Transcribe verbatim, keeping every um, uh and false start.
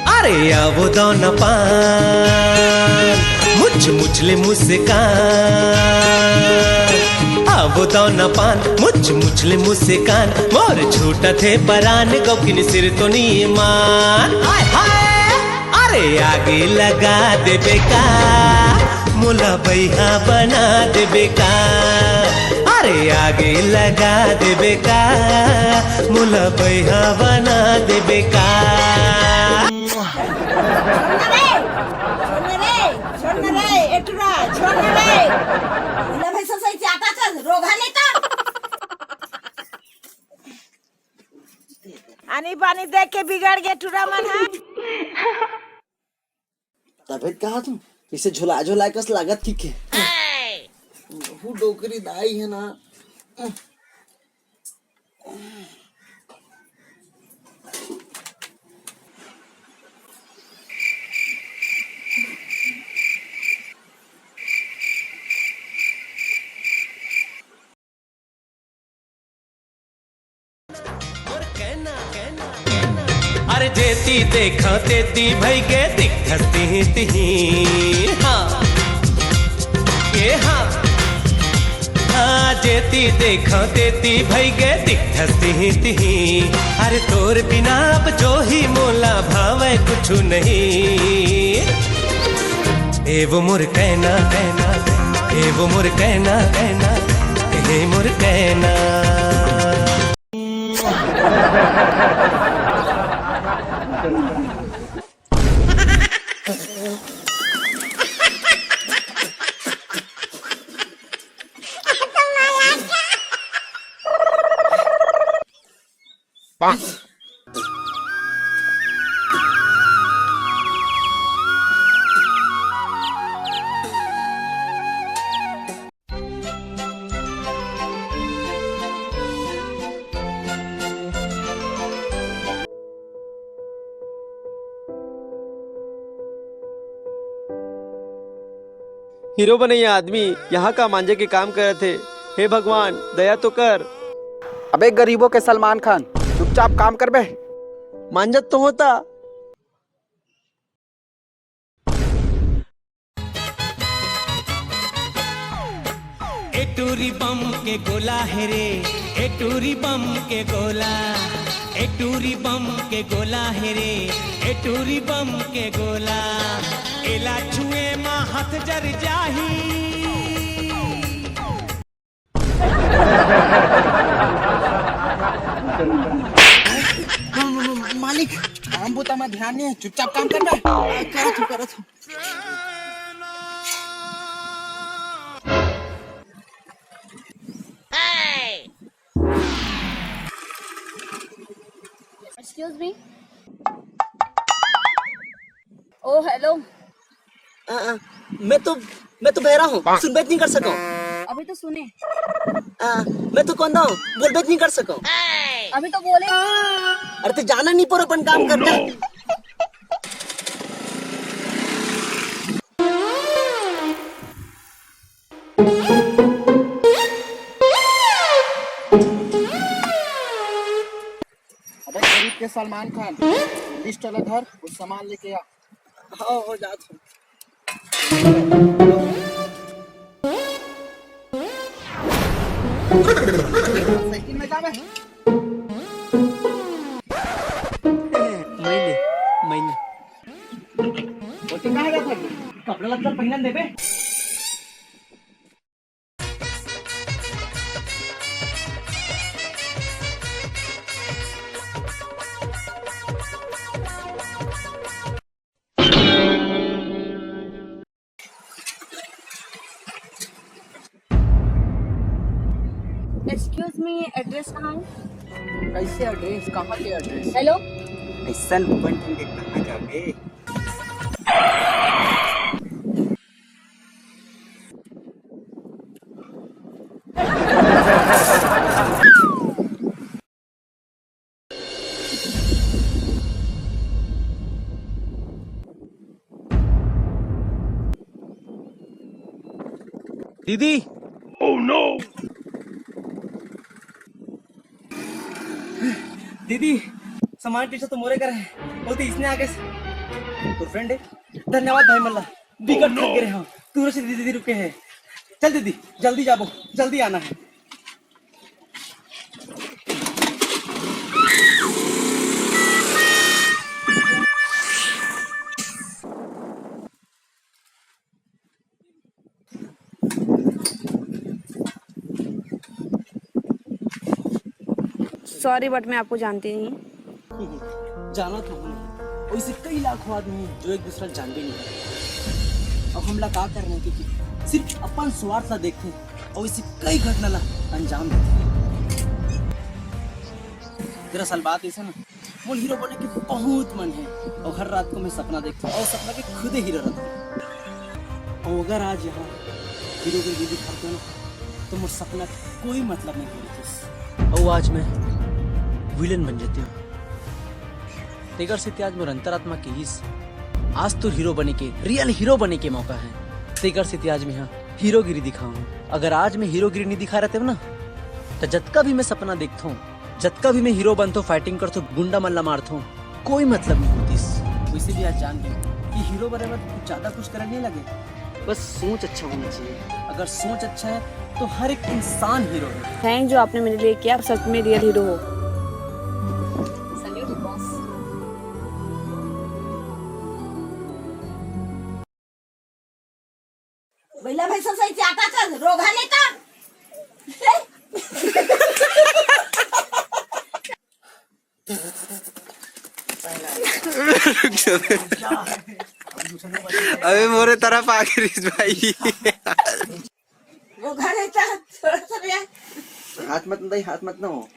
अरे आवो दौना पान, मुछ मुछ ले मुस्कान। आवो दौना पान, मुछ मुछ ले मुस्कान। मोर छूटत हे परान, गौकिन सिर तो नी मान। हाय हाय। अरे आगी लगा देबे का, मोला बइहा बना देबे का। अरे आगी लगा देबे का, मोला बइहा बना देबे का। छोड़ ना रे, छोड़ ना रे, छोड़ ना रे, ए टुरा, छोड़ ना रे। ना भाई, सब सही चाटा चल, रोगा नहीं तो। आनी बानी देख के बिगड़ गए टुरा मन हा। तबे कहा तुम इसे झुला झुला कस लागत की के? हु डोकरी दाई है ना। अरे जेती देखा तेती भई गे दिखती तिही। हाँ, ये हाँ, हाँ, जेती देखा तेती भई गे दिखती तिही। अरे तोर बिना अब जो ही मोला भावे कुछ नहीं। ए वो मोर कहना, कहना, ए वो मोर कहना, कहना, ए मोर कहना। हीरो बनैया आदमी यहाँ का मांजे के काम करत हे। हे भगवान, दया तो कर। अबे गरीबों के सलमान खान, चुपचाप काम करबे। मांजत तो होता। ए टूरी बम के गोला हे रे, ए टूरी बम के गोला, ए टूरी बम के गोला हे रे, ए टूरी बम के गोला। एला छुए मा हाथ जर जाही। मालिक, काम बुता में ध्यान नहीं है, चुपचाप काम कर बे। करत हूँ, करत हूँ। Excuse me। ओ हेलो। आ, आ, मैं तो मैं तो बहरा हूँ, सुनबेच नहीं कर सका। अभी तो सुने। आ, मैं तो कौन हूँ, बोलबेच नहीं कर सका। अभी तो बोले। अरे तो जाना नहीं पर अपन काम करना। अबे गरीब के सलमान खान, लिस्ट वाला धर, कुछ सामान लेके आ। हाँ, हो जात हूँ। साइकिल में जावे। मैंने, मैंने। ओती कहाँ जात हस? कपड़ा लत्ता पहिरन देबे। Excuse me, address कहाँ है? कैसे address? कहाँ के address? हेलो। ऐसा बन के कहाँ जाबे? दीदी। Oh no! दीदी, सामान टीचर तो मोरे कर है, बोलते इसने आगे से। तो फ्रेंड है, धन्यवाद भाई मल्ला, बिकट थक गए हम, तू से दीदी रुके है। चल दीदी, जल्दी जाबो, जल्दी आना है। सॉरी, बट मैं आपको जानती नहीं। जाना था हमने, वैसे कई लाखों आदमी हैं जो एक दूसरा जानते नहीं। अब हमला का करना है, क्योंकि सिर्फ अपन स्वार्थ ला देखते हैं और इसे कई घटना ला अंजाम देते हैं। दरअसल बात ऐसा ना, मोर हीरो बने के बहुत मन है और हर रात को मैं सपना देखता हूँ और सपना के खुदे हीरो रहता हूँ। और अगर आज यहाँ हीरो को दीदी खा ना, तो मोर सपना कोई मतलब नहीं होती। और आज मैं विलेन बन जाती हूँ। तेकर सेती आज मोर अंतरात्मा कहिस, आज तो हीरो बने के, रियल हीरो बने के मौका है। तेकर सेती आज मैं यहाँ हीरोगिरी दिखाऊँ। अगर आज मैं हीरोगिरी नहीं दिखा रहते ना, तो जतका भी मैं सपना देखता हूँ, जतका भी मैं हीरो बनता हूँ, फाइटिंग करता हूँ, गुंडा मल्ला मारता हूँ, कोई मतलब नहीं होतीस। वैसे भी आज जान गए कि हीरो बने में कुछ ज्यादा कुछ करना नहीं लगे, बस सोच अच्छा होना चाहिए। अगर सोच अच्छा है तो हर एक इंसान हीरो है। थैंक जो आपने मेरे लिए किया, आप सच में रियल हीरो हो। बइला भैंसा सही चाटा चल रोगा नहीं कर। अबे मोरे तरफ आ गइस भाई। रोगा नहीं कर, थोड़ा सा भी। हाथ मत नहीं, हाथ मत ना हो।